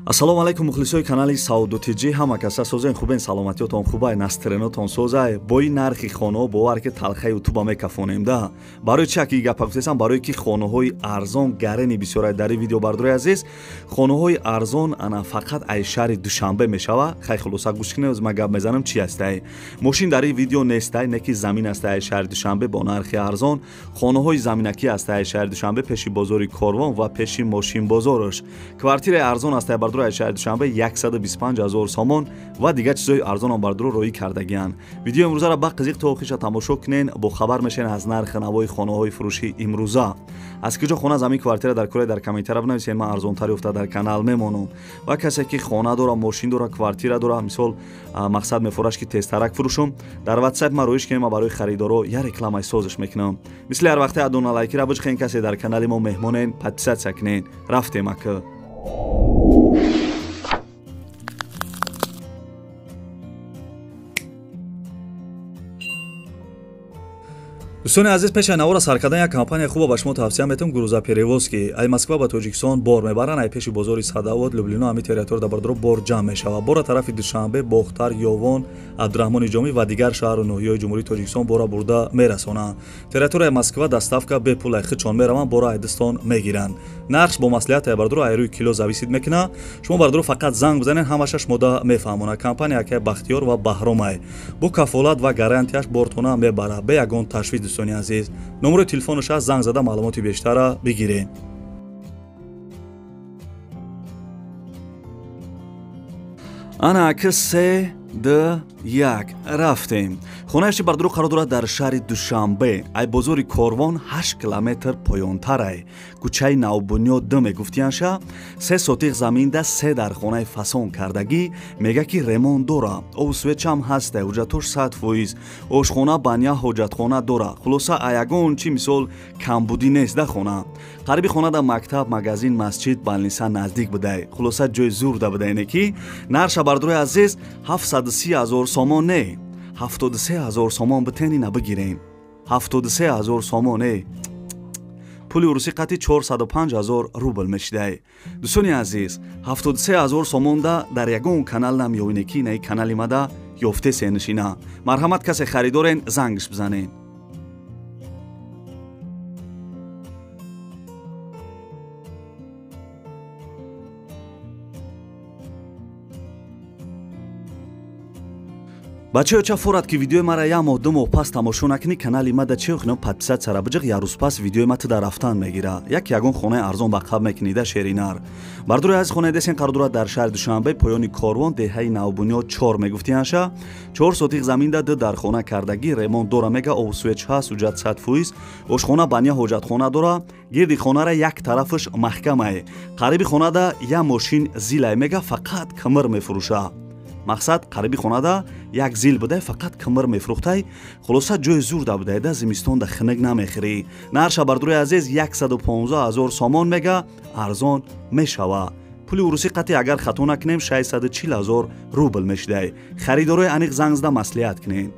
Ассалому алайкум мухлисои канали Сауду ТЖ. Ҳама каса созен, хубен, саломатиётон хубай, настренотон созай. Бо ин нархи хонаҳо бовар ки талхаи ютуба мекафонем да. Барои чи аки гапа гуфтесам? Барои ки хонаҳои арзон гарени бисёрай дар ин видео бардори азиз. Хонаҳои арзон ана фақат ай шаҳри Душанбе мешава. Хай хулоса гӯш кунед, ман гап мезанам чи ҳастай. Мошин дар ин видео нестай, не ки замин ҳастай ай шаҳри Душанбе бо нархи арзон. Хонаҳои заминакӣ ҳастай ай шаҳри Душанбе пеши бозори Корвон ва пеши мошинбозораш. Квартираи арзон ҳастай бардори шаҳри Душанбе 125 ҳазор сомон ва дигар чизҳои арзонам бардоро роӣ кардагианд. Видеои имрӯзаро ба қизиқ то охиша тамошо кунен, бо хабар мешавен аз нархи навои хонаҳои фурӯшӣ имрӯза. Аз куҷо хона замин квартира дар кора дар комментария бинависен, ман арзонтар ёфта дар канал мемонам. Ва касе ки хона дора, мошин дора, квартира дора, мисол мақсад мефураш ки тезтарак фурӯшум, дар WhatsApp ман роиш кунем, ман барои харидоро я рекламаи созиш мекунам. Мисли ҳар вақте адона лайкира биҷхен, касе дар канали мо меҳмонен, подписатсия кунен. Рафтем ака. Дӯстони азиз, пеш аз навора сар кардан як компания хуба ба шумо тавсия метавам, грузоперевозки. Ай Москва ба Тоҷикистон бор мебаранд, ай пеши бозори Садовод, Люблино, ҳами территория дар бардоро бор ҷамъ мешавад. Бора тарафи Душанбе, Бохтар, Ёвон, Абдураҳмони Ҷомӣ ва дигар шаҳру ноҳияҳои Ҷумҳурии Тоҷикистон бора бурда мерасонанд. Территорияи Москва доставка бепул, ай худшон мераванд, бора ай дастон мегиранд. Нархш бо маслиҳат ай бардоро ай рӯи кило зависит мекунад. Шумо бардоро фақат занг бизанед, ҳамаша шумода мефаҳмонад. Компания акай Бахтиёр ва Баҳромай бо кафолат ва гарантияш бортона мебарад, бе ягон ташвиш. Дӯстони азиз, номерои телефонаш аст, занг зада маълумоти бештара бигиред. Ана ака 3 2 1 рафтем. Хонааш бардоро қарор дорад дар шаҳри Душанбе, ай бозори Корвон 8 километр поёнтарай. Кӯчаи Навбунёд д мегуфтиянша, 3 сотиқ заминда 3 дар хонаи фасон кардагӣ, мега ки ремонт дора, обу светчам ҳастай, ҳуҷҷатош 100%, ошхона, баня, ҳоҷатхона дора. Хулоса ягон чи мисол камбудӣ нест да хона. Қариби хона да мактаб, магазин, масҷид, балниса наздик будай. Хулоса ҷои зур да будай, не ки нарша бардорои азиз 730 ҳазор сомон не, 73 ҳазор сомон битени набигирем. 73 ҳазор сомон не, пули урусӣ қатъи 405 ҳазор рубл мешидай. Дӯстони азиз, 73 ҳазор сомонда дар ягон канал намеёвине ки наи канали мада ёфте сенишина. Марҳамат, касе харидорен зангш бизанен. Бачаё, ча форад ки видеои мара як моҳ ду моҳ пас тамошо накунӣ, канали мада че хино подписатсияра биҷиқ, як рӯз пас видеои ма ту дар рафтан мегира. Як ягон хонаи арзон ба қаб мекунида шеринар. Бардори азиз, хонаи десен қарор дорад дар шаҳри Душанбе, поёни Корвон, деҳаи Навбунёд 4 мегуфтиянша. 4 сотиқ заминда 2 дар хона кардагӣ, ремонт дора, мега обу свеч ҳаст, ҳуҷҷат 100%, ошхона, баня, ҳоҷатхона дора. Гирди хонара як тарафаш маҳкамае. Қариби хонада як мошин зилай, мега фақат кимир мефурӯша. Мақсад қариби хонада як зил будай, фақат кимир мефурӯхтай. Хулоса ҷои зур да будай, да зимистонда хинак намехӯрӣ. Нарша бардорои азиз 115 ҳазор сомон мега, арзон мешава. Пули урусӣ қатъи агар хато накунем 640 ҳазор рубл мешидай. Харидорои аниқ занг зада маслиҳат кунед.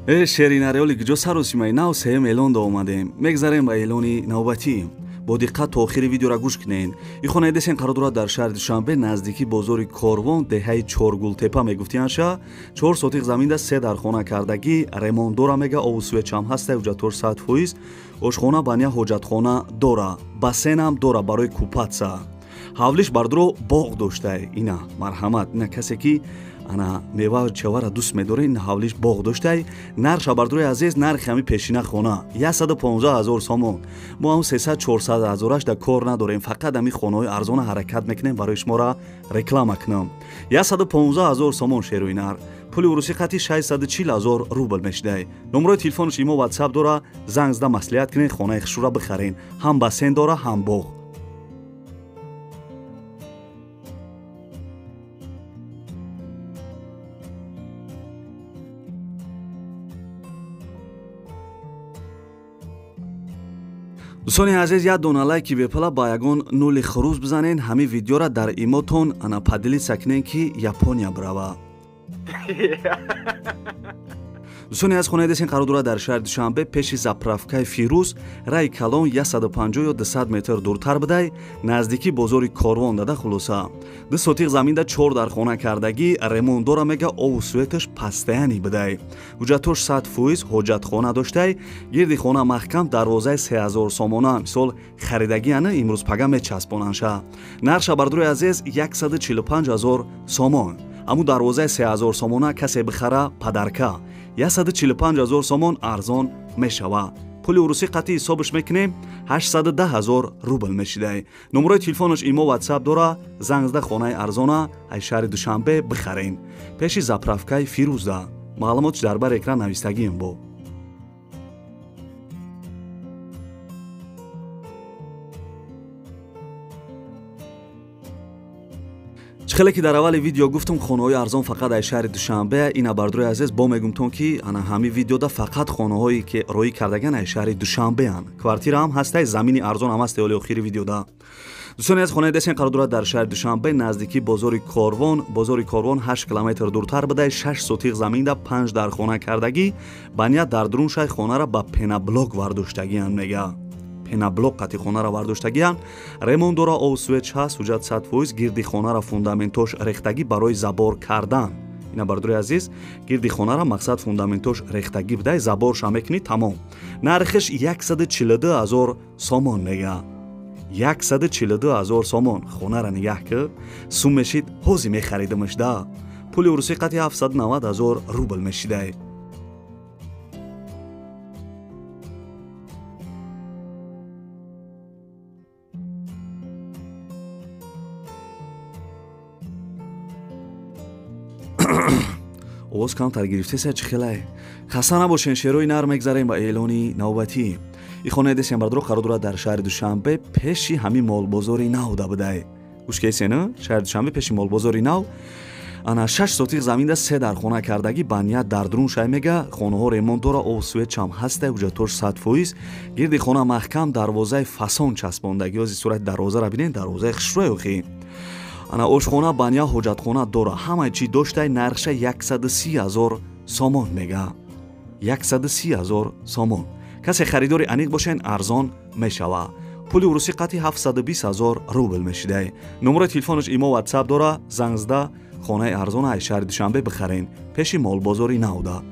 Э шеринареоли куҷо саросимай, нав сеюм эълон да омадем. Мегзарем ба эълони навбатӣ. Бо диққат то охири видеора гӯш кунед. Ин хонаи десен қарор дорад дар шаҳри Душанбе, наздики бозори Корвон, деҳаи Чоргултепа мегуфтиянша. 4 сотиқ заминда 3 дар хона кардагӣ, ремонт дора, мега обу светчам ҳастай, ҳуҷҷатош 100%, ошхона, баня, ҳоҷатхона дора, бассейнам дора барои купатса. Ҳавлиш бардоро боғ доштай. Ина марҳамат, ина касе ки ана мева чавара дӯст медоред, ин ҳавлиш боғ доштай. Нарша бардорои азиз, нархи ҳами пешина хона 115 ҳазор сомон. Мо ҳам 300-400 ҳазораш да кор надорем, фақат ҳами хонаҳои арзона ҳаракат мекунем, барои шуморо реклама кунам. 115 ҳазор сомон шеруи нар. Пули урусӣ қатъи 640 ҳазор рубл мешидай. Номерои телефонаш имо WhatsApp дора, занг зада маслиҳат кунед, хонаи хушура бихарен. Ҳам бассейн дора, ҳам боғ. Дӯстони азиз, як дона лайки бепала ба ягон нули хурӯз бизанен, ҳамин видеора дар имотон ана поделиться кунен, ки Япония бирава. Дӯстони аз хонаи десен қарор дорад дар шаҳри Душанбе, пеши заправкаи Фирӯз, раи калон 150 ё 200 метр дуртар бидай, наздики бозори Корвон дада. Хулоса, 2 сотиқ заминда 4 дар хона кардагӣ, ремонт дора мега, ову светаш пастаяни бидай, ҳуҷҷатош 100%, ҳоҷатхона доштай, гирди хона маҳкам, дарвозаи 3000 сомона. Мисол, харидагиана имрӯз пага мечаспонанша. Нарша бардури азиз 145 000 сомон. Аму дарвозаи 3000 сомона касе бихара, падарка 145 000 сомон арзон мешава. Пули урусӣ қатъи ҳисобаш мекунем, 810 000 рубл мешидай. Номерои телефонаш имо ватсап дора, занг зада хонаи арзона аз шаҳри Душанбе бихарен, пеши заправкаи Фирӯзда. Маълумотш дар бар экран навистагием бо. Хеле ки дар аввали видео гуфтум, хонаҳои арзон фақат аз шаҳри Душанбе. Ина бардури азиз, бо мегумтон, ки ана ҳамин видеода фақат хонаҳое ки роӣ кардаган аз шаҳри Душанбеанд. Квартира ҳам ҳастай, замини арзон ҳам ҳастай оли охири видеода. Дӯстони аз хонаи десен қарор дорад дар шаҳри Душанбе, наздики бозори Корвон. Бозори Корвон 8 километр дуртар бидай, 6 сотиқ заминда 5 дар хона кардагӣ, ба ният дар дурун шай хонара ба пенаблок вардоштагианд мега. Пенаблок қати хонара вардоштагианд, ремонт дора, ов свеч ҳаст, ҳуҷҷат 100%, гирди хонара фундаментош рехтагӣ барои забор кардан. Ина бардури азиз, гирди хонара мақсад фундаментош рехтагӣ бидай, заборша мекунӣ, тамом. Нархиш 142 000 сомон мега. 142 000 сомон. Хонара нигаҳ ки, сум мешид, ҳози мехаридимаш да. Пули урусӣ қати 790 000 рубл мешидай. Овоз камтар гирифтеса, чӣ хелай? Хаста набошен, шерои нар мегзарем ба эълони навбатӣ. И хонаи десен бардро қарор дорад дар шаҳри Душанбе, пеши ҳамин молбозори нав да бидай. Гӯш кесен, шаҳри Душанбе пеши молбозори нав, ана 6 сотиқ заминда 3 дар хона кардагӣ, ба ният дар дурун шай мега, хонаҳо ремонт дора, ов светчам ҳастай, ҳуҷҷатош 100%, гирди хона маҳкам, дарвозаи фасон часпондагӣ. Ози сурати дарвозаро бинед, дарвозаи хушрӯй охи. Ана ошхона, баня, ҳоҷатхона дора, ҳамаи чӣ доштай. Нархша 130 000 сомон мега. 130 000 сомон. Касе харидори аниқ бошен, арзон мешава. Пули урусӣ қатъи 720 000 рубл мешидай. Номерои телефонаш имо ватсап дора, занг зада хонаи арзона аз шаҳри Душанбе бихарен, пеши молбозори навда.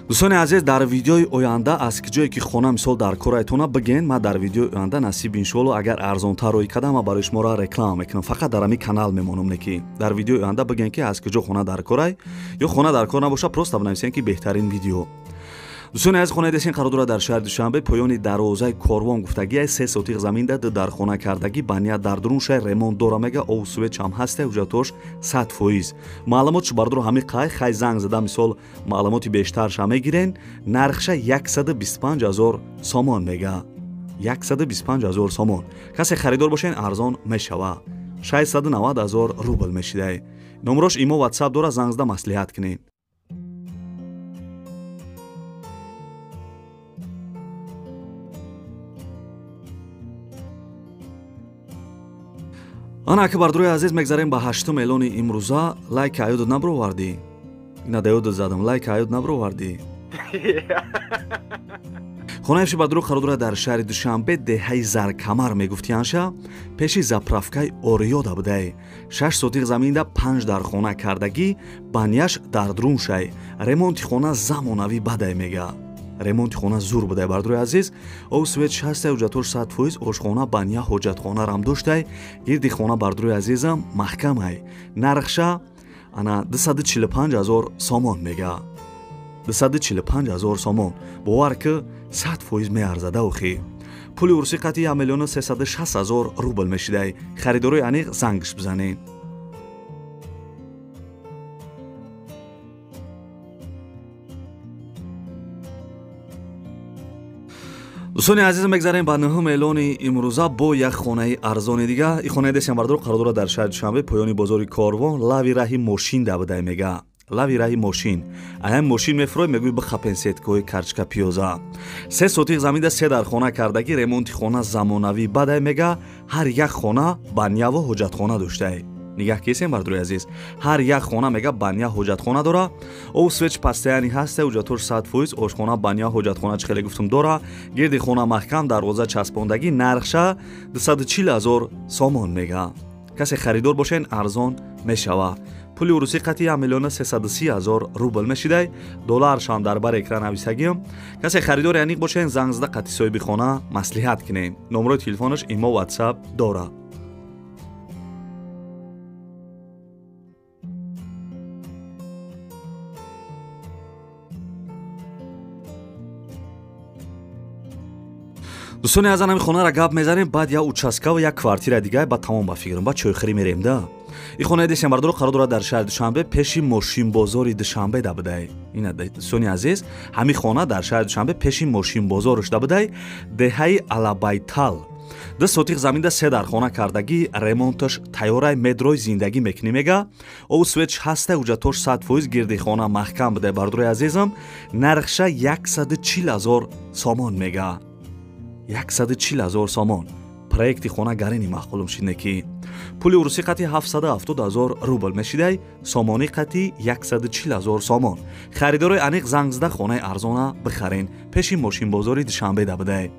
Дӯстони азиз, дар видеои оянда аз ҷое ки хона мисол дар корайтона бигӯен, ман дар видеои оянда насиб иншоалло, агар арзонтар роӣ кардам, ман барои шуморо реклама мекунам. Фақат дар ҳамин канал мемонам, не ки дар видеои оянда бигӯен, ки аз куҷо хона дар корай, ё хона дар кор набоша, просто бинависен, ки беҳтарин видео. Дӯстони азиз, хонаи десен қарор дорад дар шаҳри Душанбе, поёни дарвозаи Корвон гуфтагиай, 3 сотиқ заминда 2 дар хона кардагӣ, ба ният дар дурун шай ремонт дора мега, ов светчам ҳастай, ҳуҷҷатош 100%. Маълумотш бардуро ҳамин қай хай занг зада мисол маълумоти бештарша мегирен. Нархша 125 000 сомон мега. 125 000 сомон. Касе харидор бошен, арзон мешава. 690 000 рубл мешидай. Номерош имо ватсап дора, занг зада маслиҳат кунед. Ана ака бардурои азиз, мегзарем ба ҳаштум эълони имрӯза. Лайк аёдат набировардӣ? Ина да ёдат задам, лайк аёд набировардӣ. Хонаи бардуро қарор дорад дар шаҳри Душанбе, деҳаи Заркамар мегуфтиянша, пеши заправкаи Ориёда будай. 6 сотиқ заминда 5 дар хона кардагӣ, баняш дар дурун шай. Ремонти хона замонавӣ бадай мега. Ремонти хона зур будай бардурои азиз. Ов свет шастай, ҳуҷҷатош 100%, ошхона, баня, ҳоҷатхонарам доштай, гирди хона бардурои азизам маҳкамай. Нархша ана 245 000 сомон мега. 245 000 сомон. Бовар ки 100% меарзада охи. Пули урусӣ қатъи 1 360 000 рубл мешидай. Харидорои аниқ зангш бизанед. Дӯстони азиз, мегзарем ба нӯҳум эълони имрӯза бо як хонаи арзони дига. И хонаи десем бардор қарор дорад дар шаҳри Душанбе, поёни бозори Корвон, лави раҳи мошин да будай мега. Лави раҳи мошин. Аян мошин мефурой, мегӯй бихапен сеткои карчка пиёза. 3 сотиқ заминда 3 дар хона кардагӣ, ремонти хона замонавӣ бадай мега. Ҳар як хона баняву ҳоҷатхона доштай. Нигаҳ кесем бардори азиз, ҳар як хона мега баня ҳоҷатхона дора. Об свеч пастаяни ҳаста, ҳуҷҷатош 100%, ошхона, баня, ҳоҷатхона чӣ хеле гуфтум дора. Гирди хона маҳкам, дарвоза часпондагӣ, нархша 240 000 сомон мега. Касе харидор бошен, арзон мешава. Пули урусӣ қати 1 330 000 рубл мешидай, долларшам дар бар экран нависагиам. Касе харидори аниқ бошен, занг зада қати соҳиби хона маслиҳат кунен. Номерои телефонаш имо, WhatsApp дора. Дӯстони азиз, ҳамин хонара гап мезанем, баъд як участка ва як квартира дига, баъд тамом ба фикрам, баъд чойхӯрӣ мерем да. И хонаи десем бардоро қарор дорад дар шаҳри Душанбе, пеши мошинбозори Душанбе да будай. Ина дӯстони азиз, ҳамин хона дар шаҳри Душанбе пеши мошинбозорш да будай, деҳаи Алабайтал. 2 сотиқ заминда 3 дар хона кардагӣ, ремонташ тайёрай, медрой зиндагӣ мекунӣ мега. Об свеч ҳаста, ҳуҷҷатош 100%, гирди хона маҳкам будай бардори азизам. Нархша 140 000 сомон мега. 140 000 сомон. Проекти хона гарини маъқулум шидне ки пули урусӣ қати 770 000 рубл мешидай, сомонӣ қати 140 000 сомон. Харидорои аниқ занг зада хонаи арзона бихарен, пеши мошинбозори Душанбе да будай.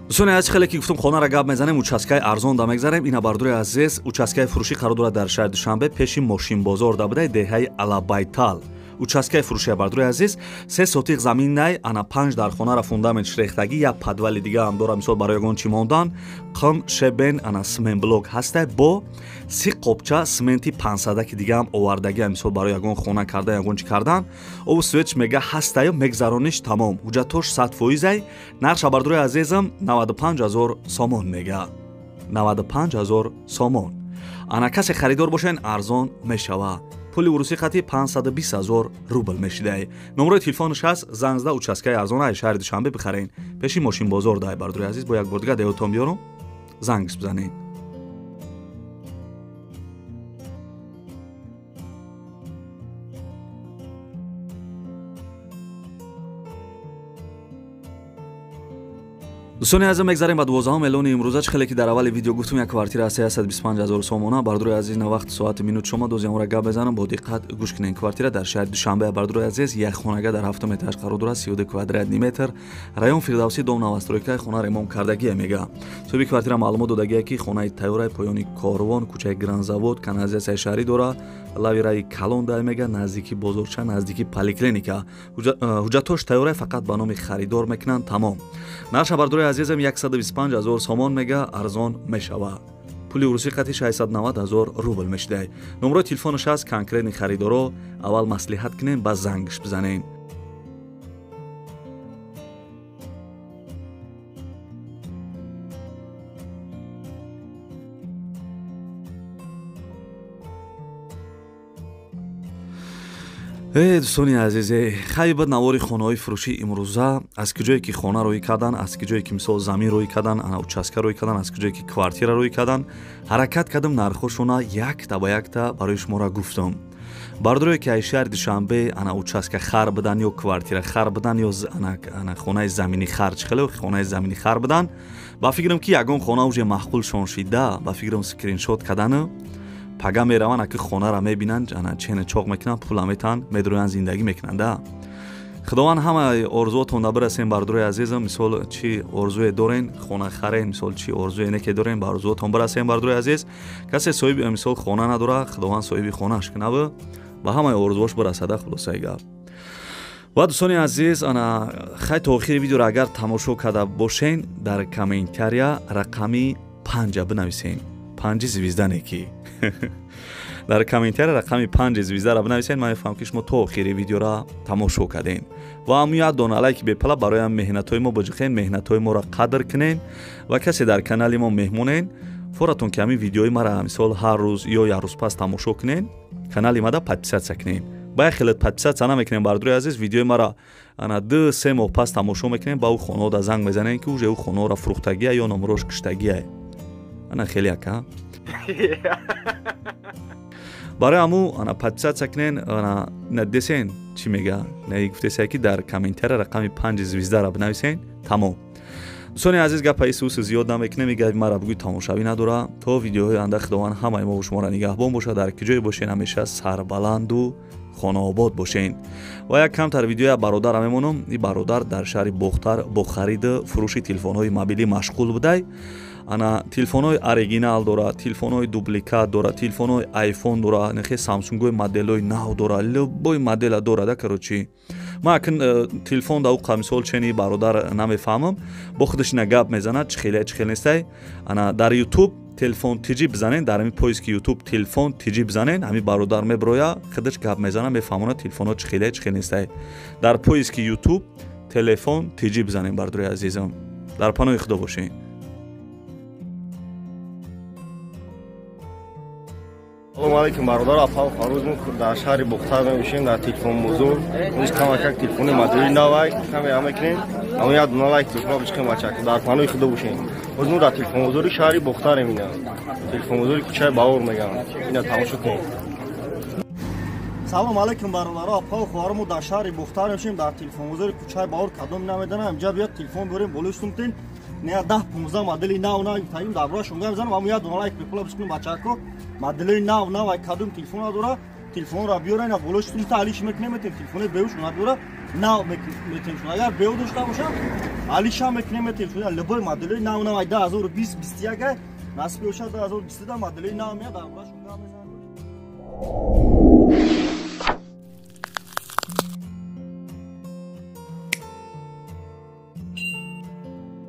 Дӯстони азиз, хеле ки гуфтум хонара гап мезанем, участкаи арзон да мегзарем. Ина бардори азиз, участкаи фурӯшӣ қарор дорад дар шаҳри Душанбе, пеши мошинбозор да будай, деҳаи Алабайтал. Участкаи фурӯшия бардори азиз, 3 сотиқ замин най, ана 5 дар хонара фундамент рехтагӣ, як подвали дига ҳам дора, мисол барои ягон чӣ мондан, қим, шебен, ана сменблок ҳастай, бо 30 қопча сменти 500 ки дига ҳам овардагӣ, мисол барои ягон хона кардан, ягон чӣ кардан. Об свеч мега ҳастаю, мегзарониш тамом. Ҳуҷҷатош 100%. Нархша бардори азизам 95 000 сомон мега. 95 000 сомон. Ана касе харидор бошен, арзон мешава. Пули урусӣ қати 520 000 рубл мешидай. Номерои телефонаш ҳаст, занг зада участкаи арзона аз шаҳри Душанбе бихарен. Пеши мошинбозор дай бардори азиз, бо як бор дига деҳотон биёрам, зангш бизанед. Дӯстони азиз, мегзарем ба 12 эълони имрӯза. Чӣ хеле ки дар аввали видео гуфтум, як квартира аз 325 000 сомона. Бардори азиз, на вақт соати минут шума дозиамора гап мезанам, бо диққат гӯш кунед. Квартира дар шаҳри Душанбе, бардори азиз, як хонага дар 7 этаж қарор дорад, 32 квадратный метр, район Фирдавсӣ, дом новостройка, хона ремонт кардагия мега. Соҳиби квартира маълумот додагия ки хонаи тайёрай, поёни Корвон, кӯчаи Грандзавод, канализатсияи шаҳрӣ дора, лави раи калон дай мега, наздики бозорча, наздики поликлиника. Ҳуҷҷатош тайёрай, фақат ба номи харидор мекунанд, тамом. Нархша бардори азизам 125 000 сомон мега, арзон мешава. Пули урусӣ қати 690 000 рубл мешидай. Номерои телефонаш ҳаст, конкретни харидоро аввал маслиҳат кунем, ба зангш бизанем. Дӯстони азиз, хай бад навори хонаҳои фурӯшӣ имрӯза, аз куҷое ки хона рӯй кардан, аз куҷое ки мисол замин рӯй кардан, ана участка рӯй кардан, аз куҷое ки квартира рӯй кардан, ҳаракат кардам нархҳошона якта ба якта барои шуморо гуфтам. Бардорое ки аз шаҳри Душанбе ана участка хар будан ё квартира хар будан ё ана хонаи заминӣ хар, чӣ хеле хонаи заминӣ хар будан, ба фикрам ки ягон хона уже маъқулшон шида, ба фикрам скриншот кардану пага мераванд, аки хонара мебинанд, ана чена чоқ мекунанд, пула метаҳанд, медроянд, зиндагӣ мекунанд. Худованд ҳамаи орзуотонда бирасем, бардорои азизам. Мисол чӣ орзуе дорен, хона харен, мисол чӣ орзуе неке дорен, ба орзуотон бирасем, бардорои азиз. Касе соҳиби мисол хона надора, Худованд соҳиби хонааш кунаву ба ҳамаи орзуош бирасада. Хулосаи гап. Ва дӯстони азиз, ана хай то охири видеоро агар тамошо карда бошен, дар комментария рақами 5 бинависен. 5 звезда неки. Дар комментария рақами 5 звездаро бинависен, ман мефаҳмам ки шумо то охири видеоро тамошо кардем. Ва ҳамун як дона лайки бепала барои меҳнатҳои мо биҷиқен, меҳнатҳои моро қадр кунен ва касе дар канали мо меҳмонен, Форатон ки ҳамин видеои мара мисол ҳар рӯз ё як рӯз пас тамошо кунен, канали мада подписаться кунен. Ба як хелет подписаться намекунем, бардори азиз, видеои мара ана 2-3 моҳ пас тамошо мекунем, ба ӯ хонаода занг мезанем, ки уже ӯ хонаора фурӯхтагия ё номрош киштагия. Ана хеле ака. Барои ҳаму ана подписаться кунен, ана надесен чӣ мега? Не гуфтесае ки дар комментария рақами 5 звездара бинависен, тамом. Дӯстони азиз, гапа исуси зиёд намекунем, ин гапи мара бигӯй тамошавӣ надора. То видеоҳои оянда Худованд ҳамаи мо шуморо нигаҳбон бошад, дар ки ҷое бошен ҳамеша сарбаланду хонаобод бошен. Ва як камтар видеоя бародара мемонам. Ин бародар дар шаҳри Бохтар бо хариду фурӯши телефонҳои мобилӣ машғул будай. Ана телефонҳои оригинал дора, телефонҳои дубликат дора, телефонҳои айфон дора, нехе самсунгои моделҳои нав дора, любой модела дора да, короче. Ман акн телефон да уқа мисол чени бародар намефаҳмам, бо худаш ина гап мезанад, чӣ хеле чӣ хеле нестай. Ана дар YouTube телефон тиҷи бизанен, дар ҳамин поиски YouTube телефон тиҷи бизанен, ҳамин бародар меброя, худаш гап мезанад, мефаҳмонад телефонҳо чӣ хеле чӣ хеле нестай. Дар поиски YouTube телефон тиҷи бизанен, бардори азизам. Дар паноҳи Худо бошед. Салом алейкум, бародар, апа Фаруз, мо дар шаҳри Бохтар мебошем, дар телефон бозор. Имрӯз камакак телефони модели навай камера мекунем. Ҳамон як дона лайк тушма бишкем, бачако, дар паноҳи Худо бошем. Боз мо дар телефон бозори шаҳри Бохтарем, ина. Телефон бозори кӯчаи Баҳор мегӯям. Ина тамошо кунед. Салом алейкум, бародаро, апа хоҳаро, мо дар шаҳри Бохтар мебошем, дар телефон бозори кӯчаи Баҳор. Кадом намедонам, инҷа биёд телефон биёрем, болои сумтен. Не 10-15 модели нав нав таим дар бораашон гап мезанам, ҳамон як дона лайк бепула бишкунем, бачако. Моделҳои нав нав ай кадом телефон надора, телефонро биёра, ина болои сумта алиш мекунем, метем телефони беуш надора, нав метем шуна. Агар беу дошта бошам, алиша мекунем, метем шуна. Любой моделҳои нав нав ай 2020 21 ай насиб бошад 2022 моделҳои нав меяд, дар бораашон гап мезанам.